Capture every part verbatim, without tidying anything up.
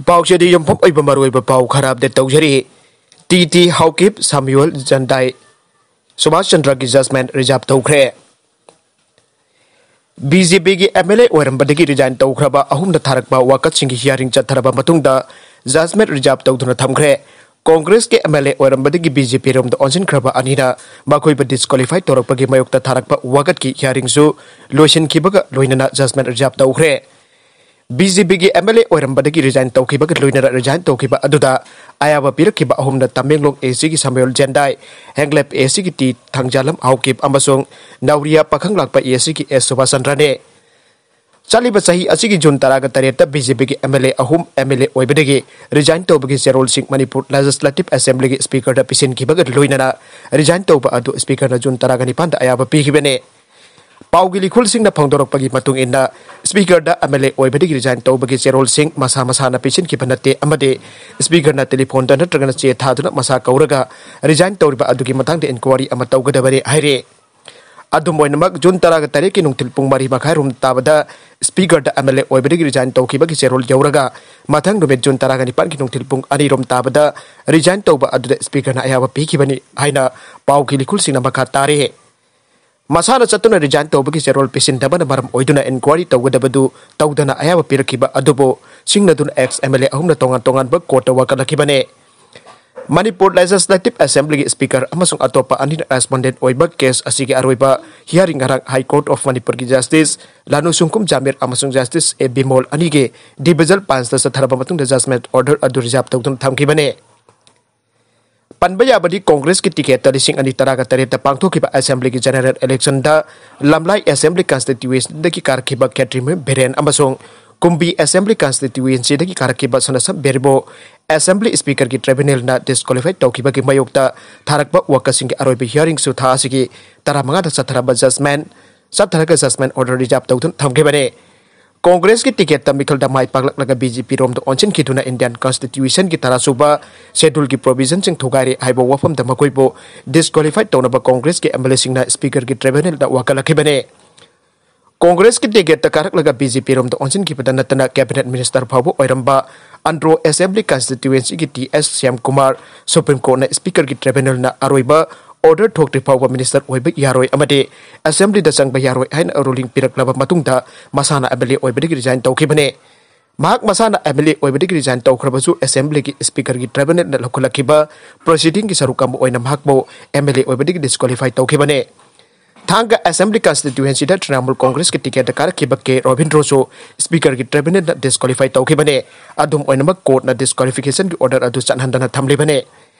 ꯄꯥꯎꯁꯦꯗꯤ ꯌꯨꯝꯐꯝ ꯑꯣꯏꯕ ꯃꯔꯨꯑꯣꯏꯕ ꯄꯥꯎ ꯈꯔ ꯑꯞꯗꯦꯠ ꯇꯧꯖꯔꯤ꯫ T T Haokip, ꯁꯥꯃ꯭ꯌꯨꯑꯦꯜ ꯖꯟꯗꯥꯏ, Subhas ꯆꯟꯗ꯭ꯔꯒꯤ ꯖꯖꯃꯦꯟ reserve ꯇꯧꯈ꯭ꯔꯦ꯫ ꯕꯤ ꯖꯦ ꯄꯤꯒꯤ ꯑꯦꯝ ꯑꯦꯜ ꯑꯦ ꯑꯣꯏꯔꯝꯕꯗꯒꯤ ꯔꯤꯖꯥꯏꯟ ꯇꯧꯈ꯭ꯔꯕ ꯑꯍꯨꯝꯗ ꯊꯥꯔꯛꯄ ꯋꯥꯀꯠꯁꯤꯡꯒꯤ ꯍꯤꯌꯥꯔꯤꯡ ꯆꯠꯊꯔꯕ ꯃꯇꯨꯡꯗ ꯖꯖꯃꯦꯟ ꯔꯤꯖꯥꯔꯚ ꯇꯧꯗꯨꯅ ꯊꯝꯈ꯭ꯔꯦ꯫ ꯀꯣꯡꯒ꯭ꯔꯦꯁꯀꯤ ꯑꯦꯝ ꯑꯦꯜ ꯑꯦ ꯑꯣꯏꯔꯝꯕꯗꯒꯤ ꯕꯤ ꯖꯦ ꯄꯤ ꯔꯣꯝꯗ ꯑꯣꯟꯁꯤꯟꯈ꯭ꯔꯕ ꯑꯅꯤꯅ ꯃꯈꯣꯏꯕꯨ ꯗꯤꯁꯀ꯭ꯋꯥꯂꯤꯐꯥꯏ ꯇꯧꯔꯛꯄꯒꯤ ꯃꯥꯌꯣꯛꯇ ꯊꯥꯔꯛꯄ ꯋꯥꯀꯠꯀꯤ ꯍꯤꯌꯥꯔꯤꯡꯁꯨ ꯂꯣꯏꯁꯤꯟꯈꯤꯕꯒ ꯂꯣꯏꯅꯅ ꯖꯖꯃꯦꯟ ꯔꯤꯖꯥꯔꯚ ꯇꯧꯈ꯭ꯔꯦ꯫ ꯕꯤ ꯖꯦ ꯄꯤꯒꯤ ꯑꯦꯝ ꯑꯦꯜ ꯑꯦ ꯑꯣꯏꯔꯝꯕꯗꯒꯤ ꯔꯤꯖꯥꯏꯟ ꯇꯧꯈꯤꯕꯒ ꯂꯣꯏꯅꯅ ꯔꯤꯖꯥꯏꯟ ꯇꯧꯈꯤꯕ ꯑꯗꯨꯗ ꯑꯌꯥꯕ ꯄꯤꯔꯛꯈꯤꯕ ꯑꯍꯨꯝꯅ ꯇꯃꯦꯡꯂꯣꯡ ꯑꯦ ꯁꯤꯒꯤ ꯁꯥꯃ꯭ꯌꯨꯑꯦꯜ ꯖꯦꯟꯗꯥꯏ, ꯍꯦꯡꯂꯦꯞ ꯑꯦ ꯁꯤꯒꯤ ꯇꯤ ꯊꯥꯡꯖꯥꯂꯝ ꯍꯥꯎꯀꯤꯞ ꯑꯃꯁꯨꯡ ꯅꯥꯎꯔꯤꯌꯥ ꯄꯥꯈꯪꯂꯥꯛꯄ ꯑꯦ ꯁꯤꯒꯤ ꯑꯦꯁ ꯁꯨꯕꯥꯁ ꯆꯟꯗ꯭ꯔꯅꯤ꯫ ꯆꯠꯂꯤꯕ ꯆꯍꯤ ꯑꯁꯤꯒꯤ ꯖꯨꯟ ꯇꯔꯥꯒ ꯇꯔꯦꯠꯇ ꯕꯤ ꯖꯦ ꯄꯤꯒꯤ ꯑꯦꯝ ꯑꯦꯜ ꯑꯦ ꯑꯍꯨꯝ ꯑꯦꯝ ꯑꯦꯜ ꯑꯦ ꯑꯣꯏꯕꯗꯒꯤ ꯔꯤꯖꯥꯏꯟ ꯇꯧꯕꯒꯤ ꯆꯦꯔꯣꯜꯁꯤꯡ ꯃꯅꯤꯄꯨꯔ ꯂꯦꯖꯤꯁꯂꯦꯇꯤꯚ ꯑꯦꯁꯦꯝꯕ꯭ꯂꯤꯒꯤ ꯁ꯭ꯄꯤꯀꯔꯗ ꯄꯤꯁꯤꯟꯈꯤꯕꯒ ꯂꯣꯏꯅꯅ ꯔꯤꯖꯥꯏꯟ ꯇꯧꯕ ꯑꯗꯨ ꯁ꯭ꯄꯤꯀꯔꯅ ꯖꯨꯟ ꯇꯔꯥꯒ ꯅꯤꯄꯥꯟꯗ ꯑꯌꯥꯕ ꯄꯤꯈꯤꯕꯅꯤ꯫ ꯄꯥꯎꯒꯤ ꯂꯤꯈꯨꯜꯁꯤꯡꯅ ꯐꯣꯡꯗꯣꯔꯛꯄꯒꯤ ꯃꯇꯨꯡ ꯏꯟꯅ, ꯁ꯭ꯄꯤꯀꯔꯗ ꯑꯦꯝ ꯑꯦꯜ ꯑꯦ ꯑꯣꯏꯕꯗꯒꯤ ꯔꯤꯖꯥꯏꯟ ꯇꯧꯕꯒꯤ ꯆꯦꯔꯣꯜꯁꯤꯡ ꯃꯁꯥ ꯃꯁꯥꯅ ꯄꯤꯁꯤꯟꯈꯤꯕ ꯅꯠꯇꯦ ꯑꯃꯗꯤ ꯁ꯭ꯄꯤꯀꯔꯅ ꯇꯦꯂꯤꯐꯣꯟꯗ ꯅꯠꯇ꯭ꯔꯒꯅ ꯆꯦ ꯊꯥꯗꯨꯅ ꯃꯁꯥ ꯀꯧꯔꯒ ꯔꯤꯖꯥꯏꯟ ꯇꯧꯔꯤꯕ ꯑꯗꯨꯒꯤ ꯃꯇꯥꯡꯗ ꯏꯟꯀ꯭ꯋꯥꯔꯤ ꯑꯃ ꯇꯧꯒꯗꯕꯅꯤ ꯍꯥꯏꯔꯤ꯫ ꯑꯗꯨꯝ ꯑꯣꯏꯅꯃꯛ, ꯖꯨꯟ ꯇꯔꯥꯒ ꯇꯔꯦꯠꯀꯤ ꯅꯨꯡꯊꯤꯜ ꯄꯨꯡ ꯃꯔꯤ ꯃꯈꯥꯏ ꯔꯣꯝ ꯇꯥꯕꯗ ꯁ꯭ꯄꯤꯀꯔꯗ ꯑꯦꯝ ꯑꯦꯜ ꯑꯦ ꯑꯣꯏꯕꯗꯒꯤ ꯔꯤꯖꯥꯏꯟ ꯇꯧꯈꯤꯕꯒꯤ ꯆꯦꯔꯣꯜ ꯌꯧꯔꯒ, ꯃꯊꯪ ꯅꯨꯃꯤꯠ ꯖꯨꯟ ꯇꯔꯥꯒ ꯅꯤꯄꯥꯟꯒꯤ ꯅꯨꯡꯊꯤꯜ ꯄꯨꯡ ꯑꯅꯤ ꯔꯣꯝ ꯇꯥꯕꯗ ꯔꯤꯖꯥꯏꯟ ꯇꯧꯕ ꯑꯗꯨꯗ ꯁ꯭ꯄꯤꯀꯔꯅ ꯑꯌꯥꯕ ꯄꯤꯈꯤꯕꯅꯤ ꯍꯥꯏꯅ ꯄꯥꯎꯒꯤ ꯂꯤꯈꯨꯜꯁꯤꯡꯅ ꯃꯈꯥ ꯇꯥꯔꯤ꯫ ꯃꯁꯥꯅ ꯆꯠꯇꯨꯅ ꯔꯤꯖꯥꯏꯟ ꯇꯧꯕꯒꯤ ꯆꯦꯔꯣꯜ ꯄꯤꯁꯤꯟꯗꯕꯅ ꯃꯔꯝ ꯑꯣꯏꯗꯨꯅ ꯏꯟꯀ꯭ꯋꯥꯔꯤ ꯇꯧꯒꯗꯕꯗꯨ ꯇꯧꯗꯅ ꯑꯌꯥꯕ ꯄꯤꯔꯛꯈꯤꯕ ꯑꯗꯨꯕꯨ ꯁꯤꯡꯅꯗꯨꯅ ꯑꯦꯛꯁ ꯑꯦꯝ ꯑꯦꯜ ꯑꯦ ꯑꯍꯨꯝꯅ ꯇꯣꯉꯥꯟ ꯇꯣꯉꯥꯟꯕ ꯀꯣꯔꯠꯇ ꯋꯥꯀꯠꯂꯛꯈꯤꯕꯅꯤ꯫ ꯃꯅꯤꯄꯨꯔ ꯂꯦꯖꯤꯁꯂꯦꯇꯤꯚ ꯑꯦꯁꯦꯝꯕ꯭ꯂꯤꯒꯤ ꯁ꯭ꯄꯤꯀꯔ ꯑꯃꯁꯨꯡ ꯑꯇꯣꯞꯄ ꯑꯅꯤꯅ ꯔꯦꯁꯄꯣꯟꯗꯦꯟꯠ ꯑꯣꯏꯕ ꯀꯦꯁ ꯑꯁꯤꯒꯤ ꯑꯔꯣꯏꯕ ꯍꯤꯌꯥꯔꯤꯡ ꯉꯔꯥꯡ ꯍꯥꯏ ꯀꯣꯔꯠ ꯑꯣꯐ ꯃꯅꯤꯄꯨꯔꯒꯤ ꯖꯁꯇꯤꯁ ꯂꯥꯅꯨ ꯁꯨꯡꯀꯨꯝ ꯖꯥꯃꯤꯔ ꯑꯃꯁꯨꯡ ꯖꯁꯇꯤꯁ ꯑꯦ ꯕꯤꯃꯣꯜ ꯑꯅꯤꯒꯤ ꯗꯤꯚꯤꯖꯟ ꯕꯦꯟꯁꯇ ꯆꯠꯊꯔꯕ ꯃꯇꯨꯡꯗ ꯖꯖꯃꯦꯟ ꯑꯣꯔꯗꯔ ꯑꯗꯨ ꯔꯤꯖꯥꯔꯚ ꯇꯧꯗꯨꯅ ꯊꯝꯈꯤꯕꯅꯤ꯫ ꯄꯟꯕ ꯌꯥꯕꯗꯤ, ꯀꯣꯡꯒ꯭ꯔꯦꯁꯀꯤ ꯇꯤꯀꯦꯠꯇ ꯂꯤꯁꯤꯡ ꯑꯅꯤ ꯇꯔꯥꯒ ꯇꯔꯦꯠꯇ ꯄꯥꯡꯊꯣꯛꯈꯤꯕ ꯑꯦꯁꯦꯝꯕ꯭ꯂꯤꯒꯤ ꯖꯦꯅꯔꯦꯜ ꯏꯂꯦꯛꯁꯟꯗ ꯂꯝꯂꯥꯏ ꯑꯦꯁꯦꯝꯕ꯭ꯂꯤ ꯀꯟꯁꯇꯤꯇ꯭ꯌꯨꯌꯦꯟꯁꯤꯗꯒꯤ ꯀꯥꯔꯛꯈꯤꯕ ꯈꯦꯇ꯭ꯔꯤꯃꯌꯨꯝ ꯕꯤꯔꯦꯟ ꯑꯃꯁꯨꯡ ꯀꯨꯝꯕꯤ ꯑꯦꯁꯦꯝꯕ꯭ꯂꯤ ꯀꯟꯁꯇꯤꯇ꯭ꯌꯨꯌꯦꯟꯁꯤꯗꯒꯤ ꯀꯥꯔꯛꯈꯤꯕ ꯁꯅꯥꯁꯝ ꯕꯦꯔꯤꯕꯣ ꯑꯦꯁꯦꯝꯕ꯭ꯂꯤ ꯁ꯭ꯄꯤꯀꯔꯒꯤ ꯇ꯭ꯔꯤꯕ꯭ꯌꯨꯅꯦꯜꯅ ꯗꯤꯁꯀ꯭ꯋꯥꯂꯤꯐꯥꯏ ꯇꯧꯈꯤꯕꯒꯤ ꯃꯥꯌꯣꯛꯇ ꯊꯥꯔꯛꯄ ꯋꯥꯀꯠꯁꯤꯡꯒꯤ ꯑꯔꯣꯏꯕ ꯍꯤꯌꯥꯔꯤꯡꯁꯨ ꯊꯥ ꯑꯁꯤꯒꯤ ꯇꯔꯥꯃꯉꯥꯗ ꯆꯠꯊꯔꯕ ꯖꯖꯃꯦꯟ, ꯆꯠꯊꯔꯒ ꯖꯖꯃꯦꯟ ꯑꯣꯔꯗꯔ ꯔꯤꯖꯥꯔꯚ ꯇꯧꯗꯨꯅ ꯊꯝꯈꯤꯕꯅꯤ꯫ ꯀꯣꯡꯒ꯭ꯔꯦꯁꯀꯤ ꯇꯤꯀꯦꯠꯇ ꯃꯤꯈꯜꯗ ꯃꯥꯏ ꯄꯥꯛꯂꯛꯂꯒ ꯕꯤ ꯖꯦ ꯄꯤ ꯔꯣꯝꯗ ꯑꯣꯟꯁꯤꯟꯈꯤꯗꯨꯅ ꯏꯟꯗꯤꯌꯟ ꯀꯟꯁꯇꯤꯇ꯭ꯌꯨꯁꯟꯒꯤ ꯇꯔꯥꯁꯨꯕ ꯁꯦꯗꯨꯜꯒꯤ ꯄ꯭ꯔꯣꯚꯤꯖꯟꯁꯤꯡ ꯊꯨꯒꯥꯏꯔꯦ ꯍꯥꯏꯕ ꯋꯥꯐꯝꯗ ꯃꯈꯣꯏꯕꯨ ꯗꯤꯁꯀ꯭ꯋꯥꯂꯤꯐꯥꯏ ꯇꯧꯅꯕ ꯀꯣꯡꯒ꯭ꯔꯦꯁꯀꯤ M L ꯑꯦꯁꯤꯡꯅ ꯁ꯭ꯄꯤꯀꯔꯒꯤ ꯇ꯭ꯔꯤꯕ꯭ꯌꯨꯅꯦꯜꯗ ꯋꯥꯀꯠꯂꯛꯈꯤꯕꯅꯤ꯫ ꯀꯣꯡꯒ꯭ꯔꯦꯁꯀꯤ ꯇꯤꯀꯦꯠꯇ ꯀꯥꯔꯛꯂꯒ B J P ꯔꯣꯝꯗ ꯑꯣꯟꯁꯤꯟꯈꯤꯕꯗ ꯅꯠꯇꯅ ꯀꯦꯕꯤꯅꯦꯠ ꯃꯤꯅꯤꯁꯇꯔ ꯐꯥꯎꯕ ꯑꯣꯏꯔꯝꯕ Andro Assembly Constituencyꯒꯤ T S Shyamkumar Supreme Courtꯅ Speakerꯒꯤ Tribunalꯅ ꯑꯔꯣꯏꯕ order ꯊꯣꯛꯇ꯭ꯔꯤ ꯐꯥꯎꯕ minister ꯑꯣꯏꯕ ꯌꯥꯔꯣꯏ ꯑꯃꯗꯤ Assemblyꯗ ꯆꯪꯕ ꯌꯥꯔꯣꯏ ꯍꯥꯏꯅ ruling ꯄꯤꯔꯛꯂꯕ ꯃꯇꯨꯡꯗ ꯃꯁꯥꯅ MLA ꯑꯣꯏꯕꯗꯒꯤ resign ꯇꯧꯈꯤꯕꯅꯤ꯫ ꯃꯍꯥꯛ ꯃꯁꯥꯅ MLA ꯑꯣꯏꯕꯗꯒꯤ resign ꯇꯧꯈ꯭ꯔꯕꯁꯨ Assemblyꯒꯤ Speakerꯒꯤ Tribunalꯅ ꯂꯧꯈꯠꯂꯛꯈꯤꯕ proceedingꯒꯤ ꯁꯔꯨꯛ ꯑꯃ ꯑꯣꯏꯅ ꯃꯍꯥꯛꯄꯨ MLA ꯑꯣꯏꯕꯗꯒꯤ disqualify ꯇꯧꯈꯤꯕꯅꯤ꯫ ꯊꯥꯡꯒ Assembly Constituencyꯗ Trinamool Congressꯀꯤ ticketꯇ ꯀꯥꯔꯛꯈꯤꯕ K Robindroꯁꯨ Speakerꯒꯤ Tribunalꯅ disqualify ꯇꯧꯈꯤꯕꯅꯤ꯫ ꯑꯗꯨꯝ ꯑꯣꯏꯅꯃꯛ courtꯅ disqualificationꯒꯤ order ꯑꯗꯨ ꯆꯠꯍꯟꯗꯅ ꯊꯝꯂꯤꯕꯅꯤ꯫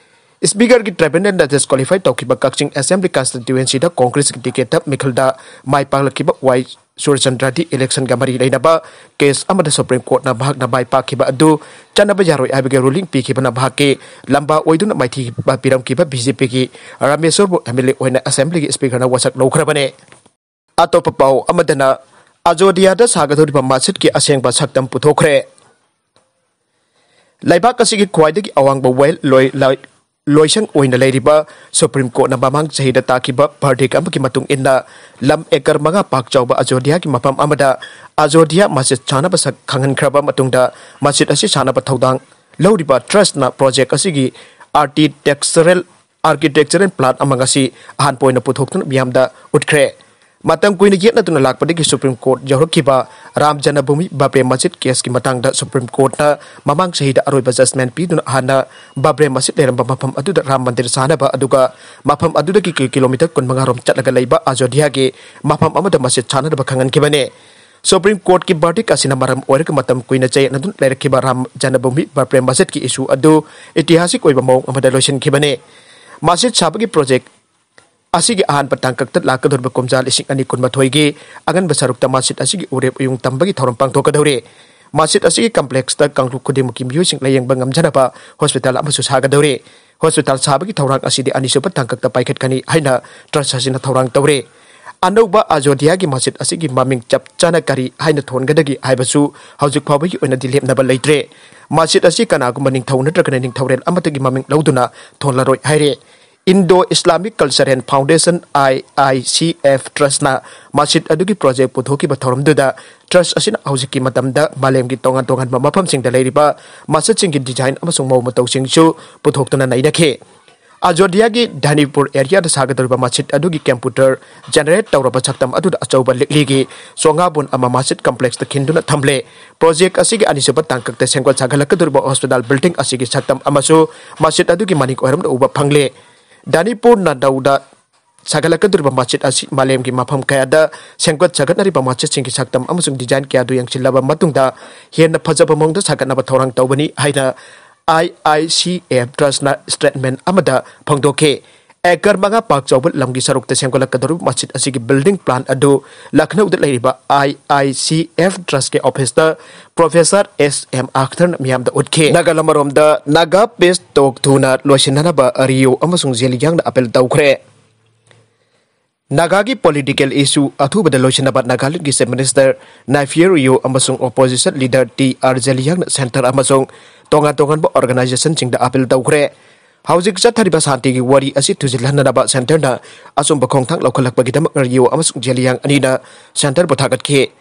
Speakerꯒꯤ Tribunalꯅ disqualify ꯇꯧꯈꯤꯕ ꯀꯛꯆꯤꯡ Assembly Constituencyꯗ Congressꯀꯤ ticketꯇ ꯃꯤꯈꯜꯗ ꯃꯥꯏ ꯄꯥꯛꯂꯛꯈꯤꯕ Y ꯁꯨꯔꯆꯟꯗ꯭ꯔꯗꯤ electionꯒ ꯃꯔꯤ ꯂꯩꯅꯕ case ꯑꯃꯗ Supreme Courtꯅ ꯃꯍꯥꯛꯅ ꯃꯥꯏ ꯄꯥꯛꯈꯤꯕ ꯑꯗꯨ ꯆꯠꯅꯕ ꯌꯥꯔꯣꯏ ꯍꯥꯏꯕꯒꯤ ruling ꯄꯤꯈꯤꯕꯅ ꯃꯍꯥꯛꯀꯤ ꯂꯝꯕꯥ ꯑꯣꯏꯗꯨꯅ ꯃꯥꯏꯊꯤꯕ ꯄꯤꯔꯝꯈꯤꯕ BJPꯒꯤ ꯔꯥꯃꯦꯁꯣꯔꯕꯨ MLA ꯑꯣꯏꯅ Assemblyꯒꯤ Speakerꯅ ꯋꯥꯁꯛ ꯂꯧꯈ꯭ꯔꯕꯅꯤ꯫ ꯑꯇꯣꯞꯄ ꯄꯥꯎ ꯑꯃꯗꯅ, ꯑꯖꯣꯙ꯭ꯌꯥꯗ ꯁꯥꯒꯗꯧꯔꯤꯕ ꯃꯁꯖꯤꯗꯀꯤ ꯑꯁꯦꯡꯕ ꯁꯛꯇꯝ ꯄꯨꯊꯣꯛꯈ꯭ꯔꯦ꯫ ꯂꯩꯕꯥꯛ ꯑꯁꯤꯒꯤ ꯈ꯭ꯋꯥꯏꯗꯒꯤ ꯑꯋꯥꯡꯕ ꯋꯥꯌꯦꯜ ꯂꯣꯏ-, ꯂꯣꯏ-, ꯂꯣꯏꯁꯪ ꯑꯣꯏꯅ ꯂꯩꯔꯤꯕ Supreme Courtꯅ ꯃꯃꯥꯡ ꯆꯍꯤꯗ ꯇꯥꯈꯤꯕ verdict ꯑꯃꯒꯤ ꯃꯇꯨꯡ ꯏꯟꯅ, ꯂꯝ acre ꯃꯉꯥ ꯄꯥꯛ ꯆꯥꯎꯕ ꯑꯖꯣꯙ꯭ꯌꯥꯒꯤ ꯃꯐꯝ ꯑꯃꯗ ꯑꯖꯣꯙ꯭ꯌꯥ ꯃꯁꯖꯤꯗ ꯁꯥꯅꯕ ꯁꯛ ꯈꯪꯍꯟꯈ꯭ꯔꯕ ꯃꯇꯨꯡꯗ, ꯃꯁꯖꯤꯗ ꯑꯁꯤ ꯁꯥꯅꯕ ꯊꯧꯗꯥꯡ ꯂꯧꯔꯤꯕ trustꯅ project ꯑꯁꯤꯒꯤ architectural, architectural plan ꯑꯃ ꯉꯁꯤ ꯑꯍꯥꯟꯕ ꯑꯣꯏꯅ ꯄꯨꯊꯣꯛꯇꯨꯅ ꯃꯤꯌꯥꯝꯗ ꯎꯠꯈ꯭ꯔꯦ꯫ ꯃꯇꯝ ꯀꯨꯏꯅ ꯌꯦꯠꯅꯗꯨꯅ ꯂꯥꯛꯄꯗꯒꯤ Supreme Court ꯌꯧꯔꯛꯈꯤꯕ ꯔꯥꯝ ꯖꯅꯃꯚꯨꯃꯤ ꯕꯥꯕ꯭ꯔꯦ ꯃꯁꯖꯤꯗ caseꯀꯤ ꯃꯇꯥꯡꯗ Supreme Courtꯅ ꯃꯃꯥꯡ ꯆꯍꯤꯗ ꯑꯔꯣꯏꯕ judgment ꯄꯤꯗꯨꯅ ꯍꯥꯟꯅ ꯕꯥꯕ꯭ꯔꯦ ꯃꯁꯖꯤꯗ ꯂꯩꯔꯝꯕ ꯃꯐꯝ ꯑꯗꯨꯗ ꯔꯥꯝ ꯃꯟꯗꯤꯔ ꯁꯥꯅꯕ, ꯑꯗꯨꯒ ꯃꯐꯝ ꯑꯗꯨꯗꯒꯤ ꯀꯤ-, kilometre ꯀꯨꯟꯃꯉꯥ ꯔꯣꯝ ꯆꯠꯂꯒ ꯂꯩꯕ ꯑꯖꯣꯙ꯭ꯌꯥꯒꯤ ꯃꯐꯝ ꯑꯃꯗ ꯃꯁꯖꯤꯗ ꯁꯥꯅꯅꯕ ꯈꯪꯍꯟꯈꯤꯕꯅꯤ꯫ Supreme Courtꯀꯤ verdict ꯑꯁꯤꯅ ꯃꯔꯝ ꯑꯣꯏꯔꯒ ꯃꯇꯝ ꯀꯨꯏꯅ ꯆꯌꯦꯠꯅꯗꯨꯅ ꯂꯩꯔꯛꯈꯤꯕ ꯔꯥꯝ ꯖꯅꯃꯚꯨꯃꯤ ꯕꯥꯕ꯭ꯔꯦ ꯃꯁꯖꯤꯗꯀꯤ issue ꯑꯗꯨ ꯏꯇꯤꯍꯥꯁꯤꯛ ꯑꯣꯏꯕ ꯃꯑꯣꯡ ꯑꯃꯗ ꯂꯣꯏꯁꯤꯟꯈꯤꯕꯅꯤ꯫ ꯃꯁꯖꯤꯗ ꯁꯥꯕꯒꯤ project ꯑꯁꯤꯒꯤ ꯑꯍꯥꯟꯕ ꯇꯥꯡꯀꯛꯇ ꯂꯥꯛꯀꯗꯧꯔꯤꯕ ꯀꯨꯝꯖꯥ ꯂꯤꯁꯤꯡ ꯑꯅꯤ ꯀꯨꯟꯃꯥꯊꯣꯏꯒꯤ ꯑꯉꯟꯕ ꯁꯔꯨꯛꯇ ꯃꯁꯖꯤꯗ ꯑꯁꯤꯒꯤ ꯎꯔꯦꯞ ꯎꯌꯨꯡ ꯇꯝꯕꯒꯤ ꯊꯧꯔꯝ ꯄꯥꯡꯊꯣꯛꯀꯗꯧꯔꯤ꯫ ꯃꯁꯖꯤꯗ ꯑꯁꯤꯒꯤ complexꯇ ꯀꯥꯡꯂꯨꯞ ꯈꯨꯗꯤꯡꯃꯛꯀꯤ ꯃꯤꯑꯣꯏꯁꯤꯡ ꯂꯥꯌꯦꯡꯕ ꯉꯝꯖꯅꯕ hospital ꯑꯃꯁꯨ ꯁꯥꯒꯗꯧꯔꯤ꯫ Hospital ꯁꯥꯕꯒꯤ ꯊꯧꯔꯥꯡ ꯑꯁꯤꯗꯤ ꯑꯅꯤꯁꯨꯕ ꯇꯥꯡꯀꯛꯇ ꯄꯥꯏꯈꯠꯀꯅꯤ ꯍꯥꯏꯅ trust ꯑꯁꯤꯅ ꯊꯧꯔꯥꯡ ꯇꯧꯔꯤ꯫ ꯑꯅꯧꯕ ꯑꯖꯣꯙ꯭ꯌꯥꯒꯤ ꯃꯁꯖꯤꯗ ꯑꯁꯤꯒꯤ ꯃꯃꯤꯡ ꯆꯞ ꯆꯥꯅ ꯀꯔꯤ ꯍꯥꯏꯅ ꯊꯣꯟꯒꯗꯒꯦ ꯍꯥꯏꯕꯁꯨ ꯍꯧꯖꯤꯛ ꯐꯥꯎꯕꯒꯤ ꯑꯣꯏꯅꯗꯤ ꯂꯦꯞꯅꯕ ꯂꯩꯇ꯭ꯔꯦ꯫ ꯃꯁꯖꯤꯗ ꯑꯁꯤ ꯀꯅꯥꯒꯨꯝꯕ ꯅꯤꯡꯊꯧ ꯅꯠꯇ꯭ꯔꯒꯅ ꯅꯤꯡꯊꯧꯔꯦꯜ ꯑꯃꯠꯇꯒꯤ ꯃꯃꯤꯡ ꯂꯧꯗꯨꯅ ꯊꯣꯜꯂꯔꯣꯏ ꯍꯥꯏꯔꯦ꯫ Indo Islamic Culture and Foundation, I I C F Trust ꯅ ꯃꯁꯖꯤꯗ ꯑꯗꯨꯒꯤ project ꯄꯨꯊꯣꯛꯈꯤꯕ ꯊꯧꯔꯝꯗꯨꯗ trust ꯑꯁꯤꯅ ꯍꯧꯖꯤꯛꯀꯤ ꯃꯇꯝꯗ ꯃꯥꯂꯦꯝꯒꯤ ꯇꯣꯉꯥꯟ ꯇꯣꯉꯥꯟꯕ ꯃꯐꯝꯁꯤꯡꯗ ꯂꯩꯔꯤꯕ ꯃꯁꯖꯤꯗꯁꯤꯡꯒꯤ design ꯑꯃꯁꯨꯡ ꯃꯑꯣꯡ ꯃꯇꯧꯁꯤꯡꯁꯨ ꯄꯨꯊꯣꯛꯇꯨꯅ ꯅꯩꯅꯈꯤ꯫ ꯑꯖꯣꯙ꯭ꯌꯥꯒꯤ ꯙꯅꯤꯄꯨꯔ area ꯗ ꯁꯥꯒꯗꯧꯔꯤꯕ ꯃꯁꯖꯤꯗ ꯑꯗꯨꯒꯤ computer generate ꯇꯧꯔꯕ ꯁꯛꯇꯝ ꯑꯗꯨꯗ ꯑꯆꯧꯕ ꯂꯤꯛꯂꯤꯒꯤ ꯆꯣꯉꯥꯕꯣꯟ ꯑꯃ ꯃꯁꯖꯤꯗ complex ꯇ ꯈꯤꯟꯗꯨꯅ ꯊꯝꯂꯦ꯫ Project ꯑꯁꯤꯒꯤ ꯑꯅꯤꯁꯨꯕ ꯇꯥꯡꯀꯛꯇ ꯁꯦꯝꯒꯠ ꯁꯥꯒꯠꯂꯛꯀꯗꯧꯔꯤꯕ hospital building ꯑꯁꯤꯒꯤ ꯁꯛꯇꯝ ꯑꯃꯁꯨ ꯃꯁꯖꯤꯗ ꯑꯗꯨꯒꯤ ꯃꯅꯤꯡ ꯑꯣꯏꯔꯣꯝꯗ ꯎꯕ ꯐꯪꯂꯦ꯫ ꯙꯅꯤꯄꯨꯔ ꯅꯥꯗꯧꯗ ꯁꯥꯒꯠꯂꯛꯀꯗꯧꯔꯤꯕ ꯃꯁꯖꯤꯗ ꯑꯁꯤ ꯃꯥꯂꯦꯝꯒꯤ ꯃꯐꯝ ꯀꯌꯥꯗ ꯁꯦꯝꯒꯠ ꯁꯥꯒꯠꯅꯔꯤꯕ ꯃꯁꯖꯤꯗꯁꯤꯡꯒꯤ ꯁꯛꯇꯝ ꯑꯃꯁꯨꯡ design ꯀꯌꯥꯗꯨ ꯌꯦꯡꯁꯤꯜꯂꯕ ꯃꯇꯨꯡꯗ ꯍꯦꯟꯅ ꯐꯖꯕ ꯃꯑꯣꯡꯗ ꯁꯥꯒꯠꯅꯕ ꯊꯧꯔꯥꯡ ꯇꯧꯕꯅꯤ ꯍꯥꯏꯅ I I C F Trust ꯅ statement ꯑꯃꯗ ꯐꯣꯡꯗꯣꯛꯈꯤ꯫ Acre ꯃꯉꯥ ꯄꯥꯛ ꯆꯥꯎꯕ ꯂꯝꯒꯤ ꯁꯔꯨꯛꯇ ꯁꯦꯝꯒꯠꯂꯛꯀꯗꯧꯔꯤꯕ ꯃꯁꯖꯤꯗ ꯑꯁꯤꯒꯤ building plan ꯑꯗꯨ ꯂꯈꯅꯧꯗ ꯂꯩꯔꯤꯕ I I C F Trust ꯀꯤ office ꯇ Professor S M Akhtar ꯅ ꯃꯤꯌꯥꯝꯗ ꯎꯠꯈꯤ꯫ ꯅꯥꯒꯥꯂꯝ ꯑꯃꯔꯣꯝꯗ Naga Peace Talk ꯊꯨꯅ ꯂꯣꯏꯁꯤꯟꯅꯅꯕ ꯔꯤꯑꯣ ꯑꯃꯁꯨꯡ ꯖꯦꯂꯤꯌꯥꯡꯅ appeal ꯇꯧꯈ꯭ꯔꯦ꯫ ꯅꯥꯒꯥꯒꯤ political issue ꯑꯊꯨꯕꯗ ꯂꯣꯏꯁꯤꯟꯅꯕ ꯅꯥꯒꯥꯂꯦꯟꯗꯒꯤ Chief Minister ꯅꯥꯏꯐꯤꯌꯨ ꯔꯤꯑꯣ ꯑꯃꯁꯨꯡ opposition leader ꯇꯤ ꯑꯥꯔ ꯖꯦꯂꯤꯌꯥꯡꯅ centre ꯑꯃꯁꯨꯡ ꯇꯣꯉꯥꯟ ꯇꯣꯉꯥꯟꯕ organization ꯁꯤꯡꯗ appeal ꯇꯧꯈ꯭ꯔꯦ꯫ ꯍꯧꯖꯤꯛ ꯆꯠꯊꯔꯤꯕ ꯁꯥꯟꯇꯤꯒꯤ ꯋꯥꯔꯤ ꯑꯁꯤ ꯊꯨꯖꯤꯜꯍꯟꯅꯅꯕ centre ꯅ ꯑꯆꯨꯝꯕ ꯈꯣꯡꯊꯥꯡ ꯂꯧꯈꯠꯂꯛꯄꯒꯤꯗꯃꯛ ꯔꯤꯑꯣ ꯑꯃꯁꯨꯡ ꯖꯦꯂꯤꯌꯥꯡ ꯑꯅꯤꯅ centre ꯕꯨ ꯊꯥꯒꯠꯈꯤ꯫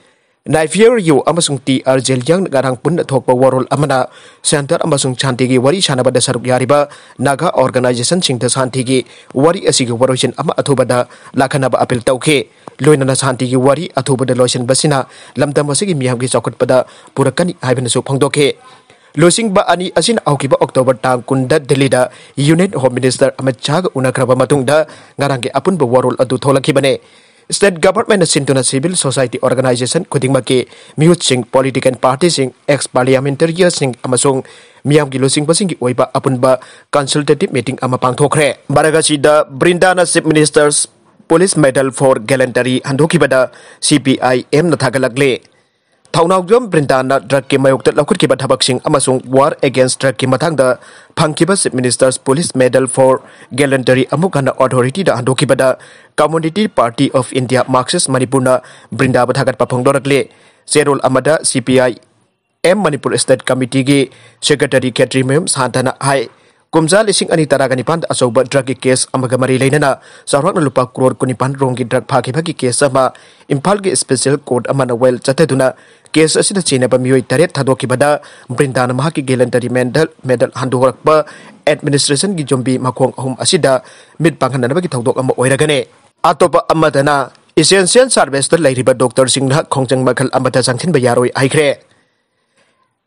ꯅꯥꯏꯐꯤꯌꯨ ꯔꯤꯑꯣ ꯑꯃꯁꯨꯡ ꯇꯤ ꯑꯥꯔ ꯖꯦꯂꯤꯌꯥꯡꯅ ꯉꯔꯥꯡ ꯄꯨꯟꯅ ꯊꯣꯛꯄ ꯋꯥꯔꯣꯜ ꯑꯃꯅ centre ꯑꯃꯁꯨꯡ ꯁꯥꯟꯇꯤꯒꯤ ꯋꯥꯔꯤ ꯁꯥꯟꯅꯕꯗ ꯁꯔꯨꯛ ꯌꯥꯔꯤꯕ ꯅꯥꯒꯥ organization ꯁꯤꯡꯗ ꯁꯥꯟꯇꯤꯒꯤ ꯋꯥꯔꯤ ꯑꯁꯤꯒꯤ ꯋꯥꯔꯣꯏꯁꯤꯟ ꯑꯃ ꯑꯊꯨꯕꯗ ꯂꯥꯛꯍꯟꯅꯕ appeal ꯇꯧꯈꯤ꯫ ꯂꯣꯏꯅꯅ ꯁꯥꯟꯇꯤꯒꯤ ꯋꯥꯔꯤ ꯑꯊꯨꯕꯗ ꯂꯣꯏꯁꯤꯟꯕꯁꯤꯅ ꯂꯝꯗꯝ ꯑꯁꯤꯒꯤ ꯃꯤꯌꯥꯝꯒꯤ ꯆꯥꯎꯈꯠꯄꯗ ꯄꯨꯔꯛꯀꯅꯤ ꯍꯥꯏꯕꯅꯁꯨ ꯐꯣꯡꯗꯣꯛꯈꯤ꯫ ꯂꯨꯆꯤꯡꯕ ꯑꯅꯤ ꯑꯁꯤꯅ ꯍꯧꯈꯤꯕ October ꯇꯥꯡ ꯀꯨꯟꯗ ꯗꯤꯜꯂꯤꯗ Union Home Minister ꯑꯃꯤꯠ ꯁꯥꯍꯒ ꯎꯅꯈ꯭ꯔꯕ ꯃꯇꯨꯡꯗ ꯉꯔꯥꯡꯒꯤ ꯑꯄꯨꯟꯕ ꯋꯥꯔꯣꯜ ꯑꯗꯨ ꯊꯣꯛꯂꯛꯈꯤꯕꯅꯤ꯫ State government ꯅ ꯁꯤꯟꯗꯨꯅ civil society organization ꯈꯨꯗꯤꯡꯃꯛꯀꯤ ꯃꯤꯍꯨꯠꯁꯤꯡ, political party ꯁꯤꯡ, ex parliamentarian ꯁꯤꯡ ꯑꯃꯁꯨꯡ ꯃꯤꯌꯥꯝꯒꯤ ꯂꯨꯆꯤꯡꯕꯁꯤꯡꯒꯤ ꯑꯣꯏꯕ ꯑꯄꯨꯟꯕ consultative meeting ꯑꯃ ꯄꯥꯡꯊꯣꯛꯈ꯭ꯔꯦ꯫ ꯃꯔꯛ ꯑꯁꯤꯗ ꯕ꯭ꯔꯤꯟꯗꯥꯅ Chief Minister's Police Medal for Gallantry ꯍꯟꯗꯣꯛꯈꯤꯕꯗ C P I M ꯅ ꯊꯥꯒꯠꯂꯛꯂꯤ꯫ ꯊꯧꯅꯥꯎꯖꯝ ꯕ꯭ꯔꯤꯟꯗꯥꯅ drug ꯀꯤ ꯃꯥꯌꯣꯛꯇ ꯂꯧꯈꯠꯈꯤꯕ ꯊꯕꯛꯁꯤꯡ ꯑꯃꯁꯨꯡ war against drug ꯀꯤ ꯃꯇꯥꯡꯗ ꯐꯪꯈꯤꯕ Chief Minister's Police Medal for Gallantry ꯑꯃꯨꯛ ꯍꯟꯅ authority the ꯍꯟꯗꯣꯛꯈꯤꯕꯗ Community Party of India Marxist ꯃꯅꯤꯄꯨꯔꯅ ꯕ꯭ꯔꯤꯟꯗꯥꯕꯨ ꯊꯥꯒꯠꯄ ꯐꯣꯡꯗꯣꯔꯛꯂꯤ꯫ ꯆꯦꯔꯣꯜ ꯑꯃꯗ C P I M Manipur State Committee ꯒꯤ Secretary ꯈꯦꯇ꯭ꯔꯤꯃꯌꯨꯝ ꯁꯥꯟꯇꯅ ꯍꯥꯏ, ꯀꯨꯝꯖꯥ ꯂꯤꯁꯤꯡ ꯑꯅꯤ ꯇꯔꯥꯒ ꯅꯤꯄꯥꯟꯗ ꯑꯆꯧꯕ drugꯀꯤ case ꯑꯃꯒ ꯃꯔꯤ ꯂꯩꯅꯅ ꯆꯥꯎꯔꯥꯛꯅ ꯂꯨꯄꯥ ꯀ꯭ꯔꯣꯔ ꯀꯨꯟꯅꯤꯄꯥꯟ ꯔꯣꯝꯒꯤ drug ꯐꯥꯈꯤꯕꯒꯤ case ꯑꯃ ꯏꯝꯐꯥꯜꯒꯤ special court ꯑꯃꯅ ꯋꯥꯌꯦꯜ ꯆꯠꯊꯗꯨꯅ case ꯑꯁꯤꯗ ꯆꯦꯟꯅꯕ ꯃꯤꯑꯣꯏ ꯇꯔꯦꯠ ꯊꯥꯗꯣꯛꯈꯤꯕꯗ ꯕ꯭ꯔꯤꯟꯗꯥꯅ ꯃꯍꯥꯛꯀꯤ ꯒꯦꯂꯟꯇꯔꯤ ꯃꯦꯗꯜ, ꯃꯦꯗꯜ ꯍꯟꯗꯣꯔꯛꯄ administrationꯒꯤ ꯌꯨꯝꯕꯤ ꯃꯈꯣꯡ ꯑꯍꯨꯝ ꯑꯁꯤꯗ ꯃꯤꯠ ꯄꯥꯡꯍꯟꯅꯅꯕꯒꯤ ꯊꯧꯗꯣꯛ ꯑꯃ ꯑꯣꯏꯔꯒꯅꯤ꯫ ꯑꯇꯣꯞꯄ ꯑꯃꯗꯅ essential serviceꯇ ꯂꯩꯔꯤꯕ doctorꯁꯤꯡꯅ ꯈꯣꯡꯖꯪ ꯃꯈꯜ ꯑꯃꯗ ꯆꯪꯁꯤꯟꯕ ꯌꯥꯔꯣꯏ ꯍꯥꯏꯈ꯭ꯔꯦ꯫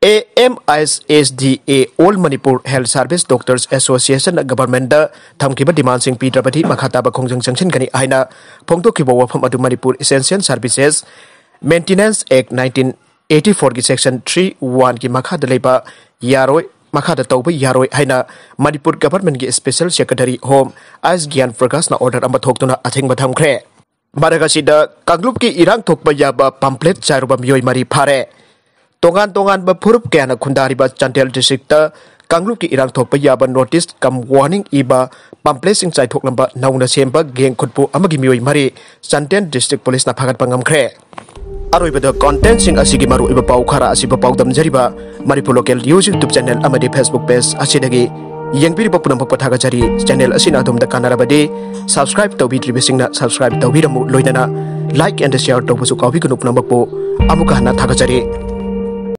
A M S S D A, All Manipur Health Service Doctors Associationꯅ governmentꯗ ꯊꯝꯈꯤꯕ demandꯁꯤꯡ ꯄꯤꯗ꯭ꯔꯕꯗꯤ ꯃꯈꯥ ꯇꯥꯕ ꯈꯣꯡꯖꯪ ꯆꯪꯁꯤꯟꯒꯅꯤ ꯍꯥꯏꯅ ꯐꯣꯡꯗꯣꯛꯈꯤꯕ ꯋꯥꯐꯝ ꯑꯗꯨ Manipur Essential Services Maintenance Act nineteen eighty fourꯒꯤ section three oneꯒꯤ ꯃꯈꯥꯗ ꯂꯩꯕ ꯌꯥꯔꯣꯏ, ꯃꯈꯥꯗ ꯇꯧꯕ ꯌꯥꯔꯣꯏ ꯍꯥꯏꯅ ꯃꯅꯤꯄꯨꯔ governmentꯀꯤ special secretary home ꯑꯦꯁ ꯒ꯭ꯌꯥꯟ ꯄ꯭ꯔꯀꯥꯁꯅ order ꯑꯃ ꯊꯣꯛꯇꯨꯅ ꯑꯊꯤꯡꯕ ꯊꯝꯈ꯭ꯔꯦ꯫ ꯃꯔꯛ ꯑꯁꯤꯗ ꯀꯥꯡꯂꯨꯞꯀꯤ ꯏꯔꯥꯡ ꯊꯣꯛꯄ ꯌꯥꯕ pamphlet ꯆꯥꯏꯔꯨꯕ ꯃꯤꯑꯣꯏ ꯃꯔꯤ ꯐꯥꯔꯦ꯫ ꯇꯣꯉꯥꯟ ꯇꯣꯉꯥꯟꯕ ꯐꯨꯔꯨꯞ ꯀꯌꯥꯅ ꯈꯨꯟꯗꯥꯔꯤꯕ ꯆꯥꯟꯗꯦꯜ districtꯇ ꯀꯥꯡꯂꯨꯞꯀꯤ ꯏꯔꯥꯡ ꯊꯣꯛꯄ ꯌꯥꯕ notice cum warning ꯏꯕ pamphletsꯁꯤꯡ ꯆꯥꯏꯊꯣꯛꯂꯝꯕ ꯅꯧꯅ ꯁꯦꯝꯕ gang ꯈꯨꯠꯄꯨ ꯑꯃꯒꯤ ꯃꯤꯑꯣꯏ ꯃꯔꯤ ꯆꯥꯟꯗꯦꯜ district policeꯅ ꯐꯥꯒꯠꯄ ꯉꯝꯈ꯭ꯔꯦ꯫ ꯑꯔꯣꯏꯕꯗ contentꯁꯤꯡ ꯑꯁꯤꯒꯤ ꯃꯔꯨꯑꯣꯏꯕ ꯄꯥꯎ ꯈꯔ ꯑꯁꯤꯕꯨ ꯄꯥꯎꯗꯝꯖꯔꯤꯕ Manipur Local News YouTube channel ꯑꯃꯗꯤ Facebook page ꯑꯁꯤꯗꯒꯤ ꯌꯦꯡꯕꯤꯔꯤꯕ ꯄꯨꯝꯅꯃꯛꯄꯨ ꯊꯥꯒꯠꯆꯔꯤ꯫ Channel ꯑꯁꯤꯅ ꯑꯗꯣꯝꯗ ꯀꯥꯟꯅꯔꯕꯗꯤ subscribe ꯇꯧꯕꯤꯗ꯭ꯔꯤꯕꯁꯤꯡꯅ subscribe ꯇꯧꯕꯤꯔꯝꯃꯨ, ꯂꯣꯏꯅꯅ like and share ꯇꯧꯕꯁꯨ ꯀꯥꯎꯕꯤꯒꯅꯨ꯫ ꯄꯨꯝꯅꯃꯛꯄꯨ ꯑꯃꯨꯛꯀ ꯍꯟꯅ ꯊꯥꯒꯠꯆꯔꯤ꯫